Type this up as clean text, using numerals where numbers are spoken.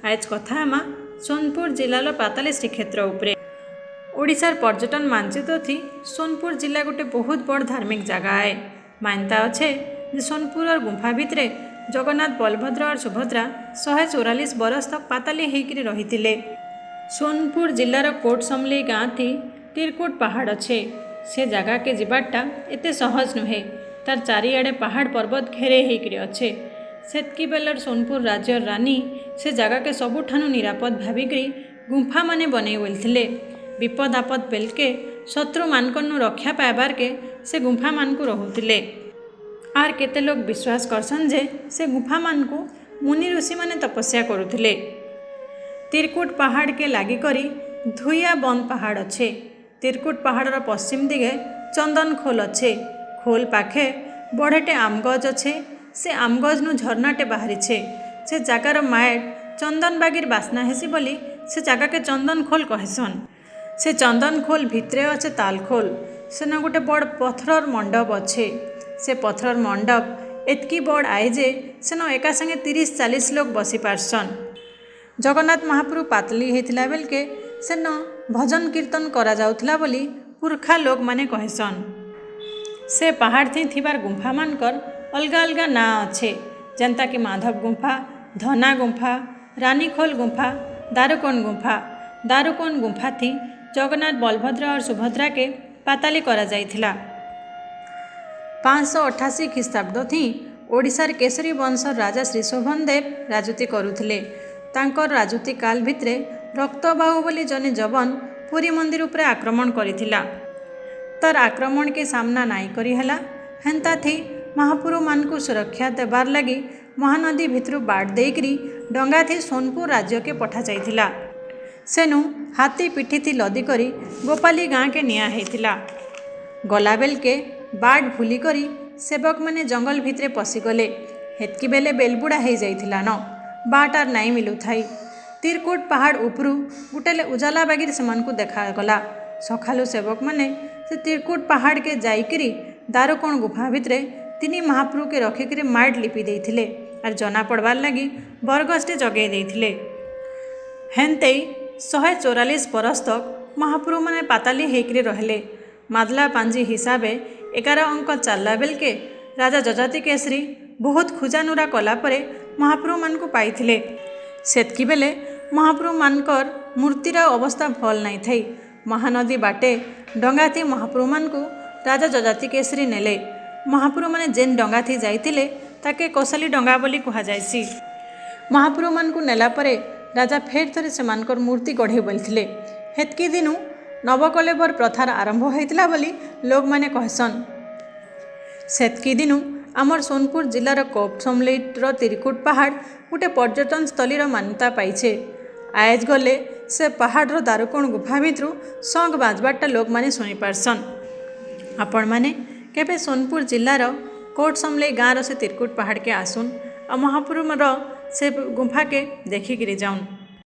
ଆଜ୍ କଥା ହେମା ସୋନପୁର ଜିଲ୍ଲାର ପାତାଲି ଶ୍ରୀକ୍ଷେତ୍ର ଉପରେ। ଓଡ଼ିଶାର ପର୍ଯ୍ୟଟନ ମାନଚିତ୍ର ସୋନପୁର ଜିଲ୍ଲା ଗୋଟେ ବହୁତ ବଡ଼ ଧାର୍ମିକ ଜାଗା ଆଏ। ମାନ୍ୟତା ଅଛେ ଯେ ସୋନପୁରର ଗୁମ୍ଫା ଭିତରେ ଜଗନ୍ନାଥ, ବଳଭଦ୍ର ଆର୍ ସୁଭଦ୍ରା 144 ବରଷ ତକ୍ ପାତାଲି ହେଇକିରି ରହିଥିଲେ। ସୋନପୁର ଜିଲ୍ଲାର କୋଟ ସମଲେଇ ଗାଁଥି ତିରକୁଟ ପାହାଡ଼ ଅଛେ। ସେ ଜାଗାକେ ଯିବାରଟା ଏତେ ସହଜ ନୁହେଁ। ତାର ଚାରିଆଡ଼େ ପାହାଡ଼ ପର୍ବତ ଘେରେଇ ହେଇକିରି ଅଛେ। ସେତ୍କି ବେଲର ସୋନପୁର ରାଜ୍ୟର ରାନୀ ସେ ଜାଗାକେ ସବୁଠାନୁ ନିରାପଦ ଭାବିକିରି ଗୁମ୍ଫାମାନେ ବନେଇ ବୋଲିଥିଲେ। ବିପଦ ଆପଦ ବେଲକେ ଶତ୍ରୁମାନଙ୍କରନୁ ରକ୍ଷା ପାଇବାରକେ ସେ ଗୁମ୍ଫାମାନଙ୍କୁ ରହୁଥିଲେ। ଆର୍ କେତେ ଲୋକ ବିଶ୍ୱାସ କରସନ୍ ଯେ ସେ ଗୁମ୍ଫାମାନଙ୍କୁ ମୁନି ଋଷିମାନେ ତପସ୍ୟା କରୁଥିଲେ। ତିରକୁଟ ପାହାଡ଼କେ ଲାଗିକରି ଧୁଇଆ ବନ୍ଦ ପାହାଡ଼ ଅଛେ। ତିରକୁଟ ପାହାଡ଼ର ପଶ୍ଚିମ ଦିଗେ ଚନ୍ଦନ ଖୋଲ ଅଛେ। ଖୋଲ ପାଖେ ବଢ଼େଟେ ଆମ୍ ଗଛ ଅଛେ। ସେ ଆମ୍ ଗଛନୁ ଝରଣାଟେ ବାହାରିଛେ। ସେ ଜାଗାର ମାଏଟ୍ ଚନ୍ଦନ ବାଗିର ବାସ୍ନା ହେସି ବୋଲି ସେ ଜାଗାକେ ଚନ୍ଦନ ଖୋଲ କହେସନ୍। ସେ ଚନ୍ଦନ ଖୋଲ ଭିତରେ ଅଛେ ତାଲ ଖୋଲ। ସେନ ଗୋଟେ ବଡ଼ ପଥରର ମଣ୍ଡପ ଅଛେ। ସେ ପଥରର ମଣ୍ଡପ ଏତ୍କି ବଡ଼ ଆଏ ଯେ ସେନ ଏକା ସାଙ୍ଗେ 30-40 ଲୋକ ବସି ପାରସନ୍। ଜଗନ୍ନାଥ ମହାପ୍ରଭୁ ପାତଲି ହେଇଥିଲା ବେଲକେ ସେନ ଭଜନ କୀର୍ତ୍ତନ କରାଯାଉଥିଲା ବୋଲି ପୁରଖା ଲୋକମାନେ କହେସନ୍। ସେ ପାହାଡ଼ ଥି ଥିବାର ଗୁମ୍ଫାମାନଙ୍କର ଅଲଗା ଅଲଗା ନାଁ ଅଛେ, ଯେନ୍ତାକି ମାଧବ ଗୁମ୍ଫା, ଧନା ଗୁମ୍ଫା, ରାନୀଖୋଲ ଗୁମ୍ଫା, ଦାରୁକୋଣ ଗୁମ୍ଫା। ଦାରୁକୋଣ ଗୁମ୍ଫାଥି ଜଗନ୍ନାଥ, ବଳଭଦ୍ର ଆର୍ ସୁଭଦ୍ରାକେ ପାତାଲି କରାଯାଇଥିଲା। 588 ଖ୍ରୀଷ୍ଟାବ୍ଦ ଥି ଓଡ଼ିଶାର କେଶରୀ ବଂଶର ରାଜା ଶ୍ରୀ ଶୋଭନ ଦେବ ରାଜୁତି କରୁଥିଲେ। ତାଙ୍କର ରାଜୁତି କାଲ ଭିତରେ ରକ୍ତବାହୁ ବୋଲି ଜଣେ ଯବନ ପୁରୀ ମନ୍ଦିର ଉପରେ ଆକ୍ରମଣ କରିଥିଲା। ତାର ଆକ୍ରମଣକେ ସାମ୍ନା ନାଇଁ କରି ହେଲା। ହେନ୍ତାଥି ମହାପୁରୁମାନଙ୍କୁ ସୁରକ୍ଷା ଦେବାର୍ ଲାଗି ମହାନଦୀ ଭିତରୁ ବାଟ ଦେଇକିରି ଡଙ୍ଗାଥି ସୋନପୁର ରାଜ୍ୟକେ ପଠାଯାଇଥିଲା। ସେନୁ ହାତୀ ପିଠିଥି ଲଦି କରି ଗୋପାଲି ଗାଁକେ ନିଆ ହେଇଥିଲା। ଗଲା ବେଲକେ ବାଟ ଭୁଲି କରି ସେବକମାନେ ଜଙ୍ଗଲ ଭିତରେ ପଶିଗଲେ। ହେତ୍କି ବେଲେ ବେଲବୁଡ଼ା ହେଇଯାଇଥିଲା ନ, ବାଟ ଆର୍ ନାଇଁ ମିଲୁଥାଇ। ତିରକୁଟ ପାହାଡ଼ ଉପରୁ ଗୁଟେ ଉଜାଲା ବାଗିର ସେମାନଙ୍କୁ ଦେଖାଗଲା। ସକାଳୁ ସେବକମାନେ ସେ ତିରକୁଟ ପାହାଡ଼କେ ଯାଇକିରି ଦାରୁକୋଣ ଗୁଫା ଭିତରେ ତିନି ମହାପ୍ରଭୁକେ ରଖିକିରି ମାଏଟ୍ ଲିପି ଦେଇଥିଲେ ଆର୍ ଜନା ପଡ଼ବାର୍ ଲାଗି ବରଗଛଟେ ଜଗେଇ ଦେଇଥିଲେ। ହେନ୍ତେଇ 144 ବରଷ ତକ୍ ମହାପ୍ରଭୁମାନେ ପାତାଲି ହେଇକିରି ରହିଲେ। ମାଦଲା ପାଞ୍ଜି ହିସାବେ 11 ଅଙ୍କ ଚାଲ୍ଲା ବେଲକେ ରାଜା ଯଯାତି କେଶରୀ ବହୁତ ଖୁଜାନୁରା କଲା ପରେ ମହାପ୍ରଭୁମାନଙ୍କୁ ପାଇଥିଲେ। ସେତ୍କି ବେଲେ ମହାପ୍ରଭୁମାନଙ୍କର ମୂର୍ତ୍ତିର ଅବସ୍ଥା ଭଲ୍ ନାଇଁ ଥାଇ। ମହାନଦୀ ବାଟେ ଡଙ୍ଗାଥି ମହାପ୍ରଭୁମାନଙ୍କୁ ରାଜା ଯଯାତି କେଶରୀ ନେଲେ। ମହାପ୍ରଭୁମାନେ ଯେନ୍ ଡଙ୍ଗାଥି ଯାଇଥିଲେ, ତାକେ କୋଶଲି ଡଙ୍ଗା ବୋଲି କୁହାଯାଏସି। ମହାପ୍ରଭୁମାନଙ୍କୁ ନେଲା ପରେ ରାଜା ଫେର୍ ଥରେ ସେମାନଙ୍କର ମୂର୍ତ୍ତି ଗଢ଼େଇ ବୋଲିଥିଲେ। ହେତ୍କି ଦିନୁ ନବକଳେବର ପ୍ରଥାର ଆରମ୍ଭ ହେଇଥିଲା ବୋଲି ଲୋକମାନେ କହେସନ୍। ସେତ୍କି ଦିନୁ ଆମର୍ ସୋନପୁର ଜିଲ୍ଲାର କୋଟସମଲେଇର ତିରକୁଟ ପାହାଡ଼ ଗୋଟେ ପର୍ଯ୍ୟଟନ ସ୍ଥଳୀର ମାନ୍ୟତା ପାଇଛେ। ଆଏଜ୍ ଗଲେ ସେ ପାହାଡ଼ର ଦାରୁକୋଣ ଗୁଫା ଭିତରୁ ଶଙ୍ଖ ବାଜବାରଟା ଲୋକମାନେ ଶୁଣି ପାରସନ୍। ଆପଣମାନେ କେବେ ସୋନପୁର ଜିଲ୍ଲାର କୋଟ ସମଲେଇ ଗାଁର ସେ ତିରକୁଟ ପାହାଡ଼କେ ଆସୁନ୍ ଆଉ ମହାପ୍ରଭୁର ସେ ଗୁମ୍ଫାକେ ଦେଖିକିରି ଯାଉନ୍।